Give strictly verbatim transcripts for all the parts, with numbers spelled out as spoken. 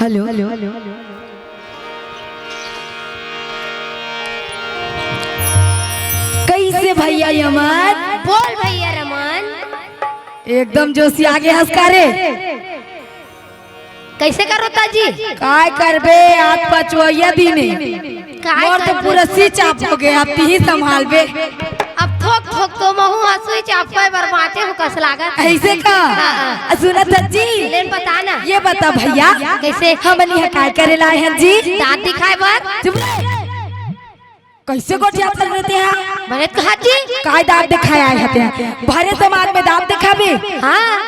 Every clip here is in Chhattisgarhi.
हेलो। कइसे भइया यमन? बोल भइया रमन। एकदम जोशिया गे हस का रे। कइसे करो ताजी? काय करबे, आज पचवइया दिन हे। काय मोर तो करबे? पूरा switch off हो गे, अब तिही संभालबे। अब थोक थोक तो महू ह switch off होय बर बांचे हो कस लागत। अइसे का? हाँ, हाँ। सुनत हस जी? लेन बता ना। ये बता भइया, कइसे? हमन इहाँ काय करे ला आए हन जी? दांत दिखाए बर। चुप रे। कइसे गोठियाथस रे तेहा? बने तो कहा जी। काय दांत दिखाए आए हस तेहा? भरे समाज में दांत दिखाबे? हाँ।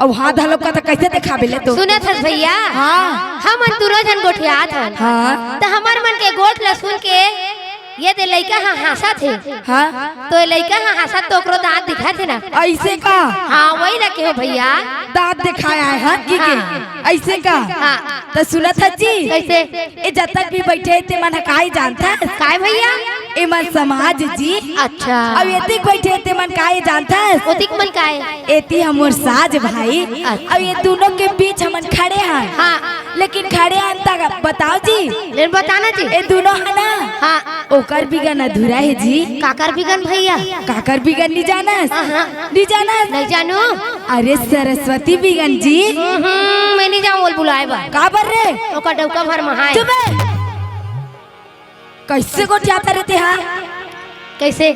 अउ हाथ घलो का त कइसे देखाबे ले तो? सुनत हस भइया? हाँ। हमन दूनों झन गोठियात हन। हाँ। त हमर मन के गोठ ल सुन के ये दे लइका ह हाँसत हे। हाँ। तो ये लइका ह हाँसत त ओकरो दांत दिखत हे ना। अइसे का? हाँ, वही रखे हो भइया। दांत दिखाए आए हस कि के? हाँ। अइसे का? हाँ। त सुनत हस जी? कइसे? ए जतक भी बइठे हे, ते मन ह काय जानथस? काय भइया? ए मन समाज जी। अच्छा। अउ एतिक बइठे हे, ते मन काय जानथस? ओतिक मन काय? एती ह मोर साज भाई। अच्छा। अउ ए दूनों के बीच हमन खड़े हन। हाँ। लेकिन खड़े हन त बताओ जी। लेन बताना जी। ए दूनों ह ना। हाँ। ओकर बिगन अधूरा हे जी। काकर बिगन भइया? काकर बिगन नी जानस? हाँ, हाँ। नी जानस? नहीं जानू। अरे सरस्वती बिगन जी। हम्म, मैं नहीं जाऊँ बोल बुलाए बर। काबर रे? ओकर डौका भर महाए। चुप बे। कइसे गोठियाथस रे तेहा? कइसे?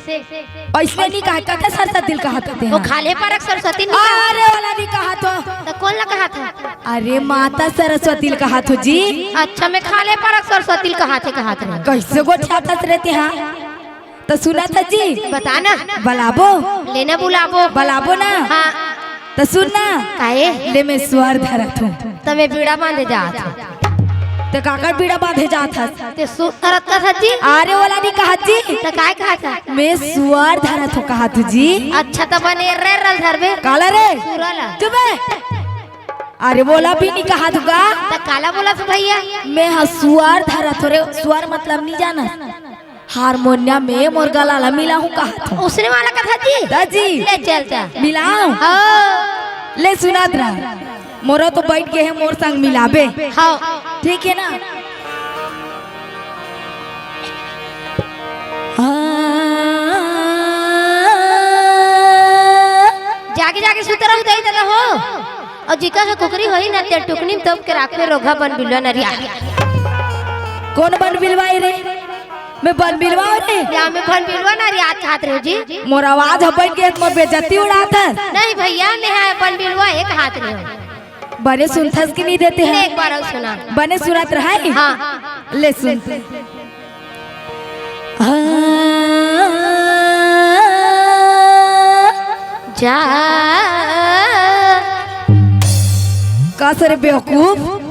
अइसने नी कहा, कथे सरस्वती ल कहाथस तेहा। वो खाल्हे पारक सरस्वती ल नी कहा। अरे ओला नी कहाथों। त कोन ल कहाथस? अरे माता सरस्वती ल कहाथों जी। अच्छा, मैं खाल्हे पारक सरस्वती ल कहाथे, कहाथे। कइसे गोठियाथस रे तेहा? त सुनत हस जी? बता ना। बलाबो? लेना बुलाबो। बलाबो ना? हाँ। त सुन ना। काहे? ले मैं सुअर धरत हों। त मैं बीड़ा बांधे जात हों। त काकर बीड़ा बांधे जात हस? ते सुअर धरत का हस जी? अरे ओला नी कहत जी। त काय कहत हस? मैं सुअर धरत हों कहत हों जी। अच्छा त बने रे रल धरबे। काला रे? सुरा ला। चुप बे। अरे ओला भी नी कहत हों गा। त काला बोलत हस भइया? मैं ह सुअर धरत हों रे। सुअर मतलब नी जानस? हारमोनियम में मोर गला ला मिलाहूँ कहत हों। उसने वाला कथा जी? दाजी। ले चल जा। मिलाऊँ? हाँ। ले सुनत रह। मोरो तो बइठ गे हे, मोर संग मिलाबे। हाँ। ठीक हे ना? हाँ। जागे जागे सुत रहू दई ददा हो। अउ जिकर ह कुकरी होही ना, ते टुकनी में तोप के राखबे रोगहा बन बिलवा नरिया। कोन बन बिलवा ए रे? मैं बन बिलवा हों रे? या मैं बन बिलवा नरिया कहत रहेंव जी। मोर आवाज ह बन के मोर बेइज्जती उड़ाथस। नहीं भइया, मैं ह बन बिलवा ए कहत रहेंव। बने सुनथस कि नी देते ले हैं? एक बार अउ सुना। बने सुनत रहय? हाँ। ले सुन। हाँ, जा। का सरे बेवकूफ?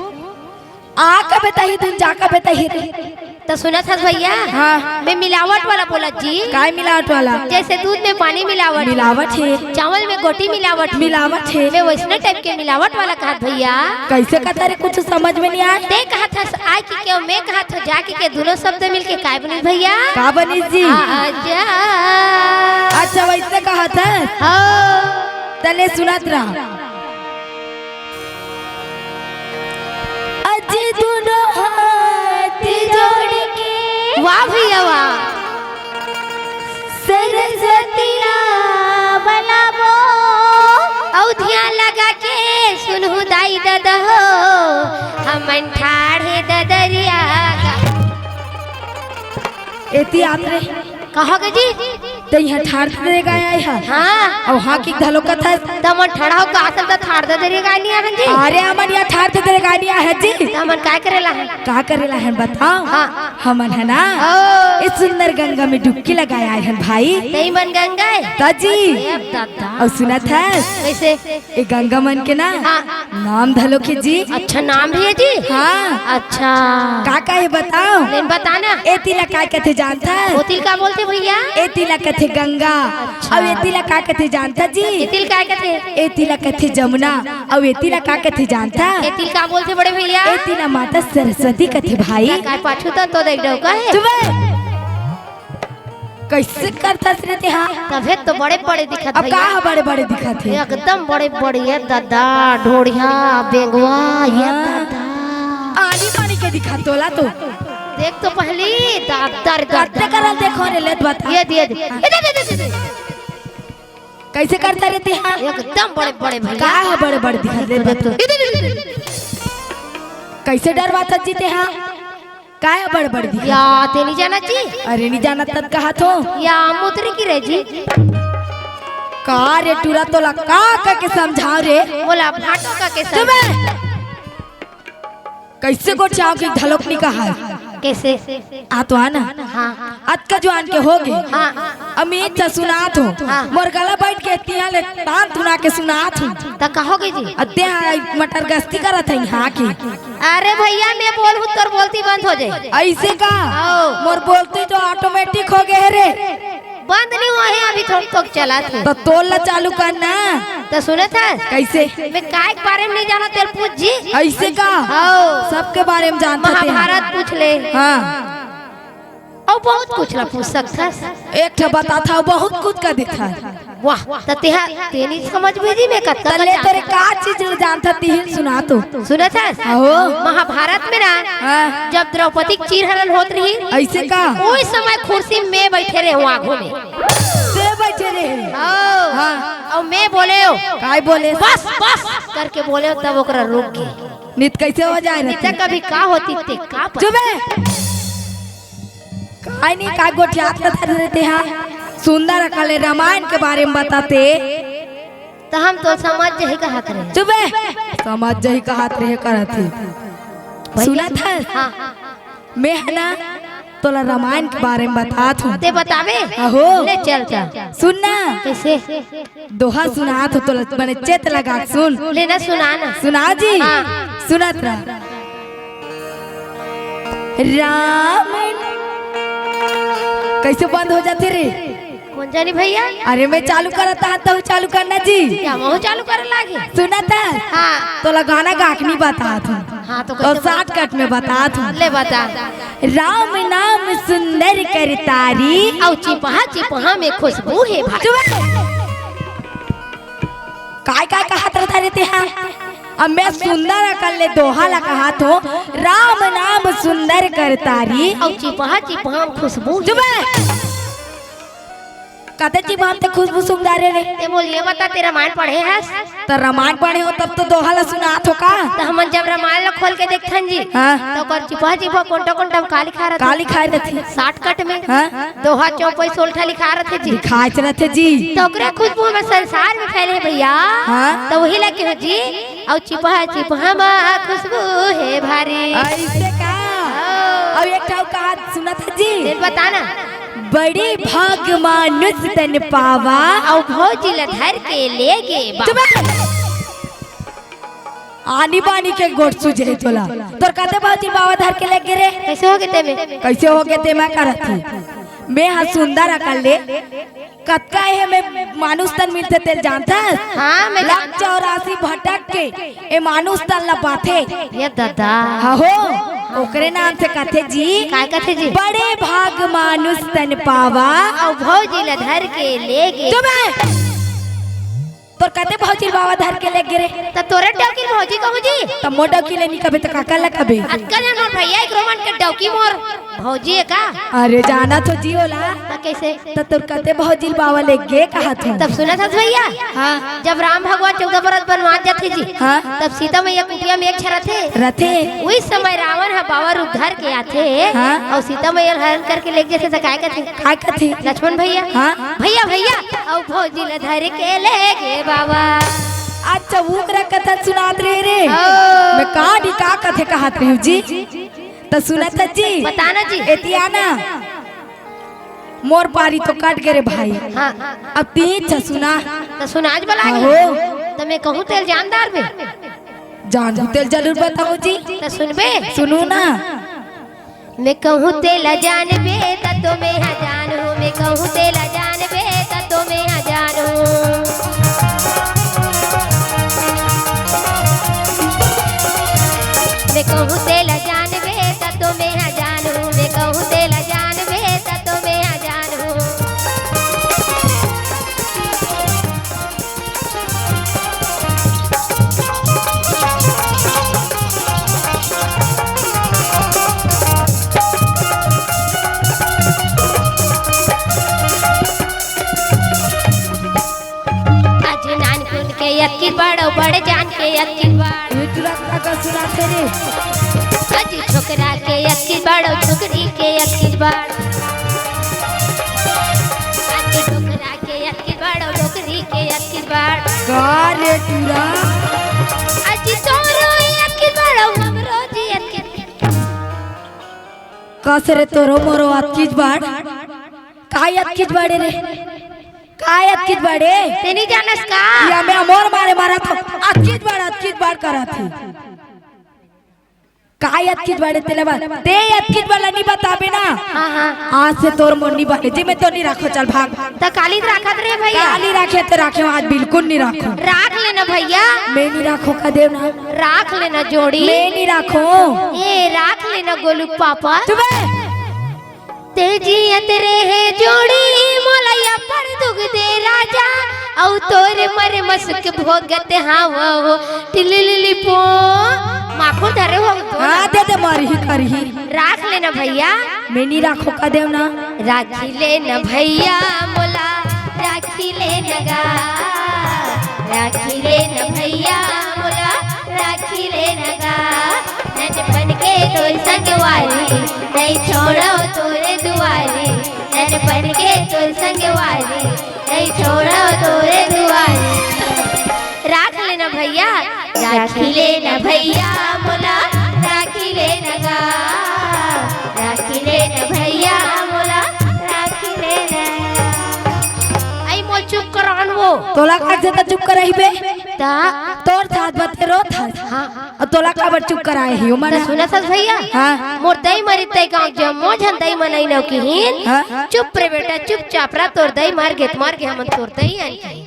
आ कबे तही दिन, जा कबे तही दिन। त सुनत हस भइया? हाँ। मैं मिलावट वाला बोलत जी। काय मिलावट वाला? जइसे दूध में पानी मिलावट हे। मिलावट हे। चावल में गोटी मिलावट हे। मिलावट हे। मैं वइसने टाइप के मिलावट वाला कहत भइया। कइसे कहत रे, कुछु समझ में नइ आय। ते कहत हस आय कि केव, मैं कहत हों जा कि के, दूनों शब्द मिलके काय बनिस भइया? का बनिस जी? आजा। अच्छा, वइसने कहत हस? हाँ। त ले सुनत रह। अजी दूनों हाथ जोड़ के। वाह भइया वाह। सरस्वती ला बलाबो। अउ धियान लगा के सुनहू दाई ददा हो, हमन ठाढ़े ददरिया गा। एती आत रे। कहा गे जी? त इहाँ ठाढ़ दे गा आय हस। हाँ। अउ हाँ कि घलो कथस। त हमन ठड़ाव का असल त ठाढ़ दे रे गाय नी आहन जी। अरे हमन इहाँ ठाढ़ दे रे गाय नी आहन जी। त हमन काय करे ला हन? का करे ला हन बताओ? हाँ। हमन ह ना ओ। ए सुंदर गंगा में डुबकी लगाए आए हन भाई। तई मन गंगा ए? त जी। ए दादा। अउ सुनत हस? कइसे? ए गंगा मन के ना हाँ। नाम धलो के जी। अच्छा, नाम भी हे जी? हाँ। अच्छा। का का हे बताओ? लेन बता ना। एती ला का कथे जानथस? ओती ल का बोलथे भइया? एती ला कथे गंगा। अच्छा। अउ एती ला का कथे जानथस जी? एती ल का कथे? एती ला कथे जमुना। अउ एती ला का कथे जानथस? एती ल का बोलथे बड़े भइया? एती ला माता सरस्वती कथे भाई। का, का पाछू त तो देख डौका हे। चुप बे। कइसे करथस रे तेहा? तभे तो बड़े बड़े दिखत अब हे। का बड़े बड़े दिखत हे? एकदम बड़े बड़े, ए दादा, ढोढ़िया, बेंगवा, ए हाँ। दादा। आनी पानी के दिखा तोला तो। देख तो पहली, दादा रे दादा। करल देखो रे, लेत बता। ये दिए दे। ये दे, दे, दे, दे, दे। कैसे करता रे तेहा? एकदम बड़े बड़े भैया। का है बड़े बड़े दिखा, लेत बता। ये दे, दे, दे, दे। कैसे डरवाथस जी तेहा? का है बड़े बड़े दिखा? या, ते नहीं जाना जी? अरे नहीं जाना तब कहा थो। या, मुतरी की रे जी। का रे टूरा तोला का का के समझाव रे? बोला, भाटो का के चुप समझाव। बे। कैसे गोठियाव के घलोक नहीं कहा? कैसे? आ तो आना। हाँ। अतका जुआन के होगे। हाँ। अमित से सुनात हो। हाँ। मोर गला बैठ के तिहा ले तान तुना के सुनात हो। त कहोगे जी? अद्दे हाँ मटर गश्ती करत है यहाँ की। अरे भैया, मैं बोलहूँ तोर बोलती बंद हो जाए। ऐसे का? आओ। मोर बोलती तो automatic हो गए रे। बंद नहीं हुआ है, अभी थोक थोक चला थे। तो तोल ला चालू करना। तो सुने थे? कैसे? मैं काय के बारे में नहीं जाना, तेल पूछ जी। ऐसे का? आओ। सबके बारे में जानता थे। महाभारत पूछ ले। हाँ। और बहुत कुछ ला पूछ सकता। एक ठो बता था, बहुत कुछ का देखा। वाह, त तेहा, तेनी समझ में जी मैं कतका तले का तोरे जानत का चीज ल जानत तिहिन सुना तो। सुनत हस? अहो। महाभारत में ना, हाँ। जब द्रौपदी के चीर हरण होत रही, ऐसे का? ओई समय कुर्सी में बैठे रहे हुआ आगू में। से बैठे रहे? हाँ। हाँ। और मैं बोले हो, काय बोले? बस, बस करके बोले हो, तब ओकरा रुक गए। नित कैसे हो जाए नित रहते? कभी का होती ते का पता? चुप है। काय नहीं का गोठियात रहते हैं? सुंदर अकल रामायण के बारे में बताते। त हम तो समझ जही कहत रहे। चुप है। समझ जही कहत रहे करत ही। भैया, सुनत है? हाँ। मैं है ना, तोला रामायण के बारे में बतात हूँ। ते बतावे? अहो। ले चल चल। सुन ना। कैसे? दोहा सुनात हो तोला, बने चेत लगा के सुन। ले ना सुना ना। सुना जी। हाँ। सुनत रह। राम कैसे बंद हो जाते रे? कौन जानी भैया? अरे मैं चालू करत हूँ, तहु चालू करना जी। या महू चालू करे लागे? सुनत है? हाँ। तोला गाना गा के नहीं बतात हूँ। हाँ, तो और कैसे shortcut में बतात हूँ। ले बता। राम नाम सुंदर करतारी। अउ चिपहा चिपहा में खुशबू हे भाई। चुप। काय काय कहत रहता रे तेहा? अब मैं सुंदर अकन ले दोहा ला कहत हो, राम नाम सुंदर करतारी। अउ चिपहा चिपहा में खुशबू हे। चुप। कते चिपहा में ते खुशबू सूंघ डारे रे? ते मोल ये बता, ते रामायण पढ़े हस? त रामायण पढ़े हो तब तो दोहा ला सुनात हो का? त हमन जब रामायण ला खोल के देखथन जी, हाँ। त ओकर चिपहा चिपहा कोंटा कोंटा में का लिखा रहथे? का लिखा रहथे? Shortcut में। हाँ। दोहा चौपई सोलठा लिखा रहथे जी। लिखाच रहथे जी। त ओकरे खुशबू हमर संसार में फैले हे भैया। हाँ। त वही ला कहो जी, अउ चिपहा चिपहा मा खुशबू हे भारी। ऐसे का? हाँ। अउ एक ठो कहा सुनत हे जी। फिर बता ना। बड़े भाग मानुष तन पावा। अउ भौजी ल धर के ले गे बा। चुप। आनी बानी के गोठ सूझे तोला। तोर कते भौजी बाबा धर के ले गे रे? कैसे हो गे ते में? कैसे हो गे ते में करत ही? मैं हा सुंदर अकन ले। कतका हे में मानुष तन मिलथे तेल जानथस? हाँ, मैं लाख जानथस। चौरासी भटक के ए मानुष तन ला पाथे। ये दादा। हाँ हो, ओकरे नाम से कथे जी। काय कथे जी? बड़े भाग मानुष तन पावा। अउ भौजी ला धर के ले गे। चुप है। तोर कते भौजी बाबा धर के ले गे रे? त तोरे डौकी भौजी कहूँ जी? त मोर डौकी ले नी कबे त काकर ला कबे? अतका जन मोर भैया एक रोमन के डौकी मोर भौजी हे का? अरे जाना तो जी ओला। त कैसे? त तोर कते भौजी बाबा ले गे कहा था? तब सुनत हस भैया? हाँ। जब राम भगवान चौदह बरस बनवास जाथे जी, हाँ। तब सीता मैया कुटिया में एक झन रथे। रथे। उही समय रावण ह बाबा रूप धर के आथे। हाँ। अउ सीता मैया ल हरण करके लेके जाथे त काय कथे? काय कथे? लक्ष्मण भैया। हाँ। भैया, भैया, अउ भौजी ल धर के ले गे बाबा। अच्छा, उकरा कथा सुनात रहे रे। ओ। मैं का नी का कथे कहत रहे जी। त सुनत जी। बताना जी। एतिया ना। मोर पारी तो कट गे रे भाई। हाँ। अब तीन छ सुना। त सुनाज बला हाँ गे। हो। त मैं कहूँ तेल जानदार बे। जान तेल जरूर बताओ जी। त सुनबे। सुनू ना। मैं कहूँ तेला जानबे, त तो मैं हा जानहूँ। मैं कहूँ तेला जानबे, त तो मैं हा जानहूँ। मैं कहूँ तेला जानबे, त तो मैं हा जानहूँ। मैं कहूँ तेला जानबे, त तो मैं हा जानहूँ। बड़, बड़ जान के अतकी बड़। ये तुरंत का, का सुनाथे रे? अजी छोकरा के अतकी बड़, छोकरी के अतकी बड़। अजी छोकरा के अतकी बड़, छोकरी के अतकी बड़। का रे टूरा? अजी तोरो अतकी बड़, हमरो जी अतकी। कस रे तोरो मोरो अतकीच बाड़। काय अतकीच बाड़े रे? काय अतकीच बाड़े? ते नहीं जानस का? या मैं मोर मारे मारा तो अतकीच बाड़, अतकीच बाड़ करत हे। काय अतकीच बाड़े तेला बात? ते अतकीच बाड़ नहीं बताबे ना। हाँ, हाँ। आज से तोर मोर नहीं बाड़े। जी मैं तो नहीं राखो, चल भाग। त काली राखत रे भैया। काली राखे ते राखे, आज बिल्कुल नहीं राखो। राख लेना भैया। मैं नहीं राखो का देव ना। राख लेना जोड़ी। मैं नहीं राखो। ए, राख लेना गोलू पापा। चुप बे। ते जियत रहे जोड़ी, मोला अब्बड़ दुख दे राजा, अउ तोर मरे मसुक भोगत हावव। टिलिलिली पो। माखुर धरे हो तो ना। हाँ, दे दे, मरही करही। राख लेना भैया। मैं नहीं राखो का देव ना। राखी लेना भैया मोला, राखी लेना गा, राखी लेना भैया मोला, राखी लेना गा। ननपन के तोर संगवारी, नहीं छोड़व तोरे दुआरी। ननपन के तोर संगवारी, नहीं छोड़व तोरे दुआरी। राख लेना भैया, राखी लेना भैया मोला, राखी लेना गा, राखी लेना भैया मोला, राखी लेना। आई मोल चुप करान वो। तोला काट देता चुप कराही बे। ता तोर साथ बते रो था। हाँ। अउ तोला काबर चुप कराए ही उमर? त सुनत हस भैया? हाँ। मोर दई मरित तई गाँव जम्मो झन दई मनई नव किहिन। हाँ। चुप रे बेटा, चुपचाप रह, तोर दई मर गे त मर गे, हमन तोर दई अन किहिन।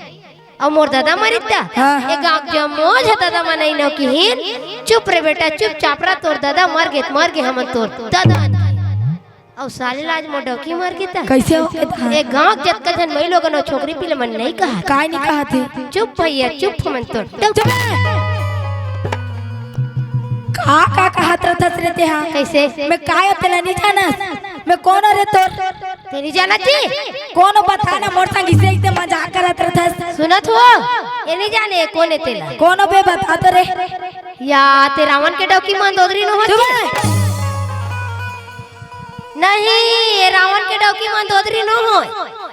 अउ मोर ददा मरित त हाँ, हाँ। ए गाँव जम्मो झन ददा मनई नव किहिन। चुप रे बेटा, चुपचाप रह, तोर ददा मर गे त मर गे, हमन तोर ददा अन किहिन। अउ साले ला आज मोर डौकी मर गे त। कइसे हो गे त? ए गाँव के जतका झन मई लोगन अउ छोकरी पीले मन नइ कहत। काय नइ कहत हे? चुप भैया, चुप, हमन तो डौकी। चुप बे! का, का कहत रहथस रे तेहा? कइसे? मैं काय तेला नइ जानस? मैं कोन हरे तोर? ते नइ जानत जी? कोन बता ना, मोर संग इसे, इसे मजाक करत रहथस। सुनत हो? ए नइ जाने कोन ए तेला। कोन बे बता तो रे। या ते रावण के डौकी मंदोदरी नो हो चुप जी? बे! नहीं, ए रावण के डौकी मंदोदरी नो होय,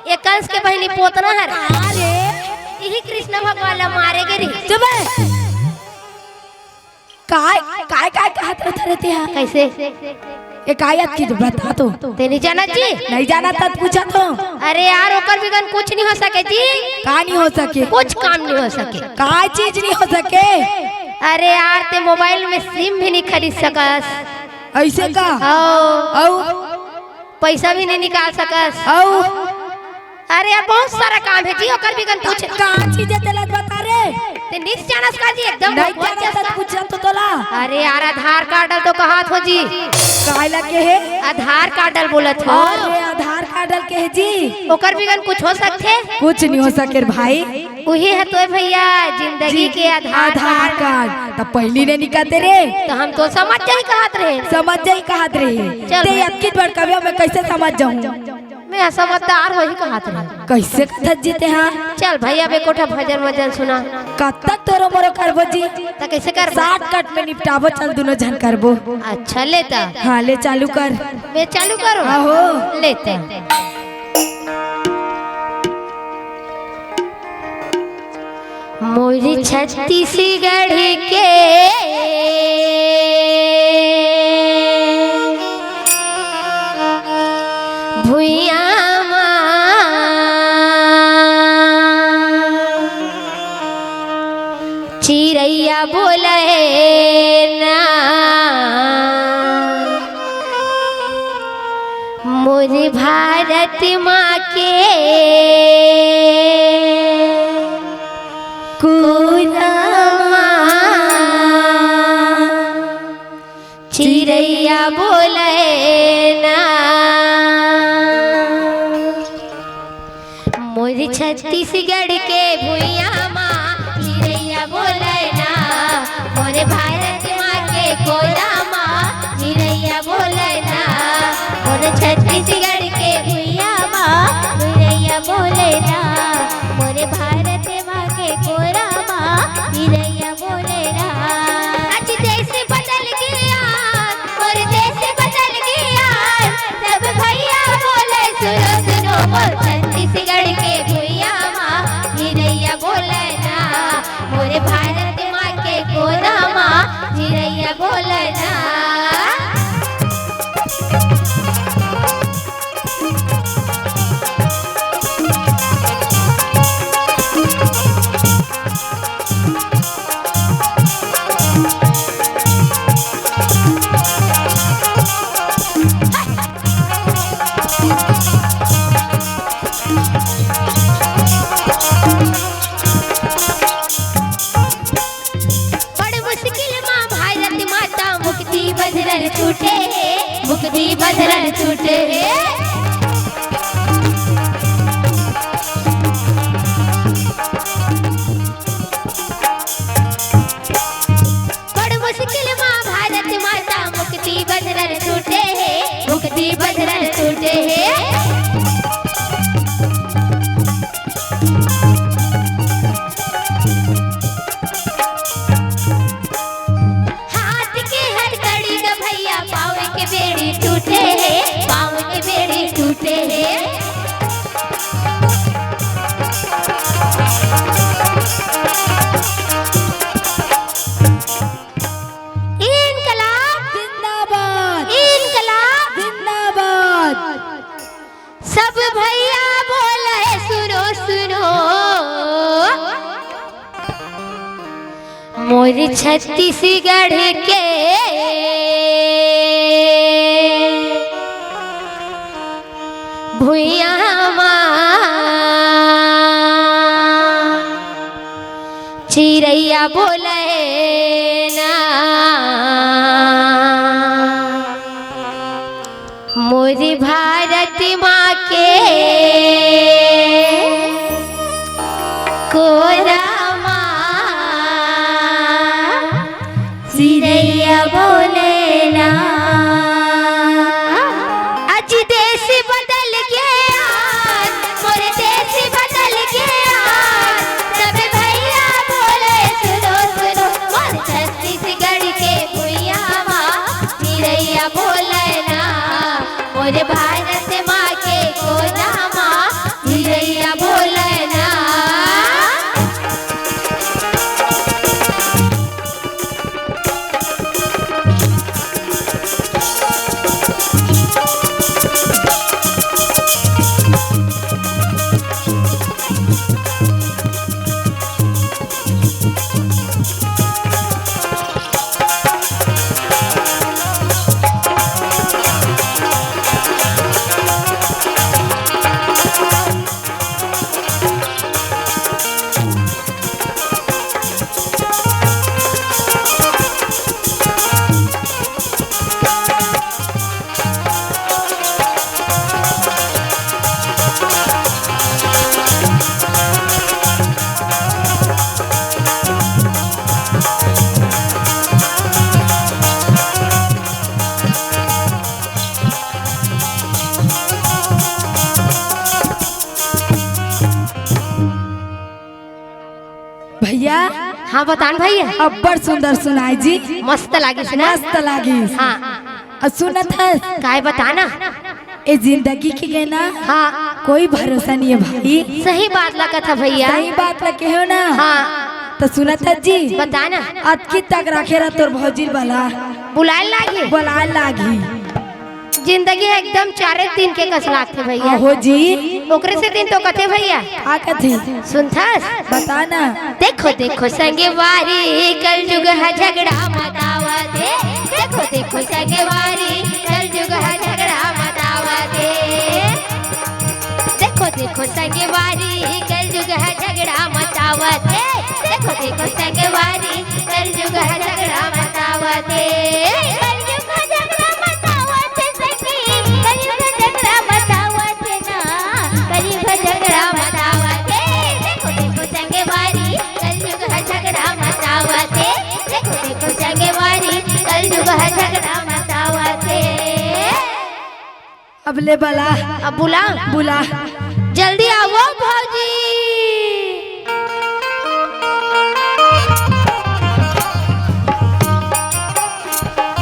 ए कंस के बहिनी पोतना हरे। अरे। इही कृष्ण भगवान ला मारे गे रही। चुप बे। काय, काय, काय कहत रहत हरे तेहा? कइसे? ए काय अतकी बता तो। ते नइ जानत जी? नइ जानत त पूछत हों। अरे यार, ओकर बिगन कुछ नइ हो सके जी। का नइ हो सके? कुछ काम नइ हो सके। काय चीज नइ हो सके? अरे यार, ते मोबाइल में सिम भी नइ खरीद सकस। अइसे का? हव। अउ? पइसा भी नइ निकाल सकस। अउ? अरे यार, बहुत सारा काम हे जी, ओकर बिगन कुछ। का चीज हे तेला बता रे? ते नइ जानस का जी, एकदम नइ भगवान जानस जइसा। त पूछत हों तोला। अरे यार, आधार कार्ड ल तो कहत हों जी। काय ल केहे? आधार कार्ड ल बोलत हों। अरे, आधार कार्ड ल केहे जी। ओकर बिगन कुछ हो सकथे? कुछ नइ हो सके रे भाई। उही ह तो भैया, जिंदगी जी, के आधार आधार कार्ड। कार्ड। त पहिली नइ निकलते रे। त हम तो समझ जाही कहत रहेन। समझ जाही कहत रहेन। चल ते भाई। अतकी बड़ कविया मैं कइसे समझ जाहूं? मैं समझदार होही कहत रहेन। कइसे कथस जी तेहा? चल भैया, अब एको ठा भजन वजन सुना। कब तक तोरो मोरो करबो जी? त कइसे करबो? शॉर्टकट में निपटाबो, चल दुनो झन करबो। अच्छा, ले त। हाँ, ले चालू कर। मैं चालू करूं? आहो। ले त। मोर छत्तीसगढ़ के भुइयां मा चिरैया बोले ना, मोर भारत माँ के कोना मा चिरैया बोले ना। मोर छत्तीसगढ़ के भुइयां मा चिरैया बोले ना, मोर भारत माँ के कोना मा चिरैया बोले ना, मोर छत्तीसगढ़ के भुइयां मा चिरैया बोले ना, मोर भारत माँ के कोना मा बड़ मुश्किल मा भारत माता मुक्ति बंधन छूटे हे, मुक्ति बंधन छूटे हे। बड़ मुश्किल मा भारत माता मुक्ति बंधन छूटे हे, मुक्ति बंधन छूटे हे। हाथ के हथकड़ी ग भैया, पाँव के बेड़ी टूटे हे, पाँव के बेड़ी टूटे हे। इनकलाब जिंदाबाद। इनकलाब जिंदाबाद। सब भैया बोले सुनो सुनो, मोर छत्तीसगढ़ के भुइयां मा चिरैया बोले ना, मोर भारत माँ के कोरा मा चिरैया बोले ना। आज देश बदल गे आज, मोर देश बदल गे आज। सब भैया बोले सुनो सुनो, मोर छत्तीसगढ़ के भुइयां मा चिरैया बोले ना, मोर भारत माँ के कोरा मा चिरैया बोले ना। भैया। हाँ, बतान भैया। अब्बड़ सुंदर सुनाय जी। मस्त लागिस ना? मस्त लागिस। हाँ। अउ सुनत हस? काय बताना? ए जिंदगी के गे ना, हाँ। कोई भरोसा नहीं है भाई। सही बात ला कथा भैया। सही बात ला कहे हो ना। हाँ। त सुनत हस जी? बता ना। अतकी तक राखे रह तोर भौजी बला। बुलाए लागी? बुलाए लागी। जिंदगी एकदम चारे दिन के कस लागथे भैया। आहो जी। ओकरे सेती तो कथे भैया। का कथे? सुनथस? बता ना। देखो देखो संगवारी, कलजुग ह झगड़ा मचावत हे। देखो देखो संगवारी, कलजुग ह झगड़ा मचावत हे। देखो देखो संगवारी, कलजुग ह झगड़ा मचावत हे। देखो देखो संगवारी, कलजुग ह झगड़ा मचावत हे। कलजुग ह झगड़ा मचावत हे सखी, कलजुग ह झगड़ा मचावत हे ना, कलजुग ह झगड़ा मचावत हे। देखो देखो संगवारी, कलजुग ह झगड़ा मचावत हे। देखो देखो संगवारी, कलजुग ह झगड़ा मचावत हे। अब ले बला। अब बुला। बुला। जल्दी आवो भौजी।